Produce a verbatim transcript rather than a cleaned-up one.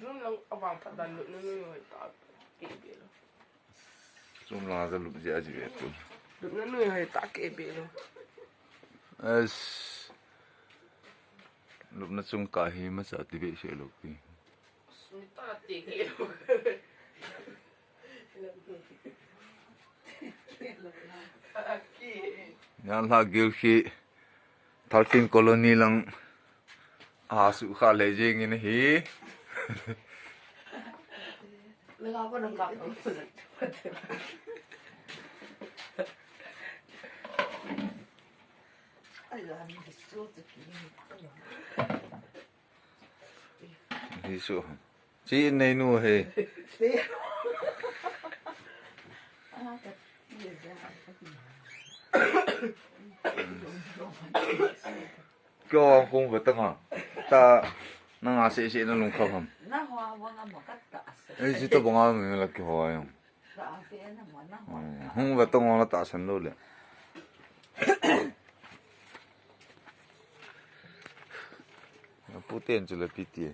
Room lang avang phat dan lupna noi hoi ta kei be lou. Room lang a lup jia ji ve tu. Lupna noi hoi ta kei be lou. As, lupna chung ka hi masa ti ve se lou pi. Sumita te kei lou. Yan la gil khi thirteen colony lang a su kha le jing in hi. Hi su. Chi in nei nu he. Kyo kung vetang ha. Ta nanga se se na lung kham ham. Ei, chi to banga mi la ki ho ayong. Hung vetang la ta san lo le. Pu ten chu le pi ti.